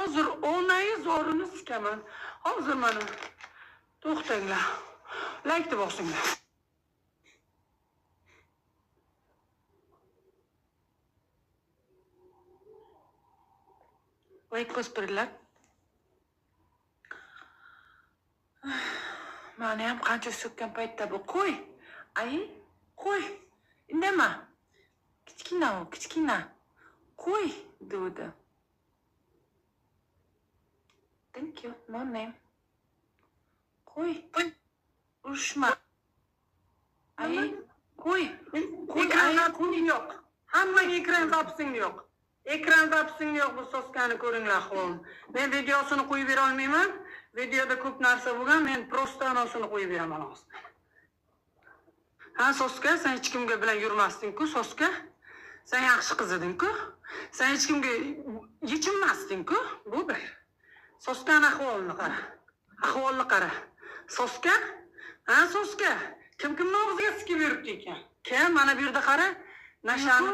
Hozir onangi zorini sikaman. Hozir mana. To'xtanglar. Laykni bosinglar. Layk bosib turinglar. Mani ham qancha so'kkan paytda bu qo'y. Ay, qo'y. Indama. Kichkina u, kichkina. Qo'y, dedi. Thank you. No name. Qo'y. Urushma. Ay, qo'y. Qo'y, Ekran ay, zapising yo'q. Hammaga ekran zapising yo'q. Ekran zapising yo'q, bu soskani ko'ringlar ahvolini. Men videosini qo'yib bera olmayman. Videoda ko'p narsa bo'lgan, men просто anonsini qo'yib beraman hozir. Ha, soska, sen hech kimga bilan yurmasding-ku, soska. Sen yaxshi qiz eding-ku. Sen hech kimga yechinmasding-ku. Bu bir. Soskani ahvolini qara. Ahvolini qara. Soska? Ha, soska. Kim kimni og'ziga sikib yuribdi ekan? Kim? Mana bu yerda qara. Nashani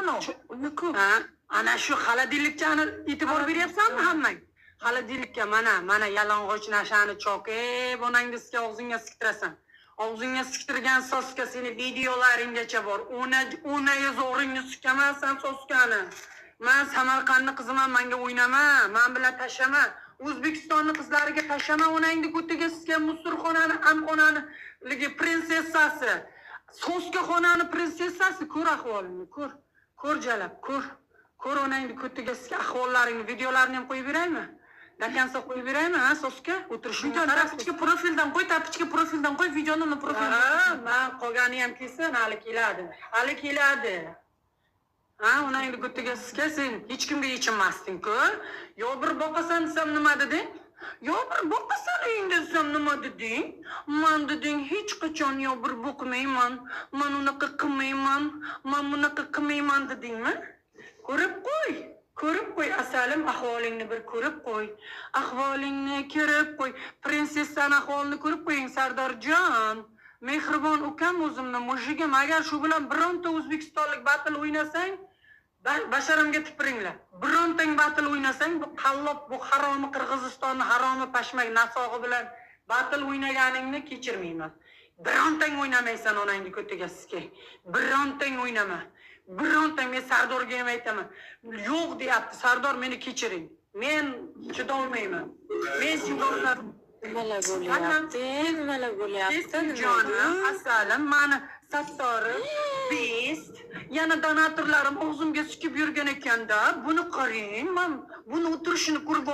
Uyqu. Ha, ana shu xolodilnikchani e'tibor beryapsanmi hammang? Xolodilnikka mana, mana yalang'och nashani chokib, onangni sizga og'zingga siktirasan. Og'zingga siktirgan soska seni videolaringgacha bor. Ona onaga zo'ringni sikaman san soskani. Man Samarqandni qiziman, manga o'ynama, man bilan tashlama. O'zbekistonni qizlariga tashlama, onangni ko'tiga sikkan musurxonani, amxonani ligi prinsessasi. Soskaxonani prinsessasi, ko'r ahvolingni, ko'r. Ko'r jalab, ko'r. Ko'r onangni ko'tiga sikkan ahvollaringni, videolarini ham qo'yib beraymi? До конца qo'yib beraymi, ha, soska? O'tirishingni Videoni qara. tapichka profildan qo'y, tapichka profildan qo'y, videoni uni profildan. Ha, man qolgani ham kelsin, hali keladi. Hali keladi. Ha, onangni ko'tiga sikka, sen hech kimga yechinmasding-ku. Yo bir boqasan desam nima deding? Yo bir boqasan uyingda desam nima deding? Man deding hech qachon yo bir boqmayman. Man unaqa qilmayman. Man bunaqa qilmayman dedingmi? Ko'rib qo'y. Ko'rib qo'y asalim, ahvolingni bir ko'rib qo'y. Ahvolingni ko'rib qo'y. Prinsessani ahvolini ko'rib qo'ying, Sardorjon. Mehribon ukam o'zimni mujigim, agar shu bilan bironta o'zbekistonlik battle o'ynasang, basharamga tupuringlar. Birontang battle o'ynasang, bu qallob, bu haromi Qirg'izistonni haromi pashmak nasog'i bilan battle o'ynaganingni kechirmayman. Birontang o'ynamaysan onangni ko'tiga sizga. Birontang o'ynama. Birontang, men Sardorga ham aytaman. Yo'q deyapti. Sardor, meni kechiring. Men chidolmayman. Men chidolmayman. Nimalar bo'lyapti? Nimalar bo'lyapti? Jonim, asalim, mani Sattorim, best. Yana donatorlarim og'zimga sikib yurgan ekanda. Buni qarang, man buni o'tirishini ko'rib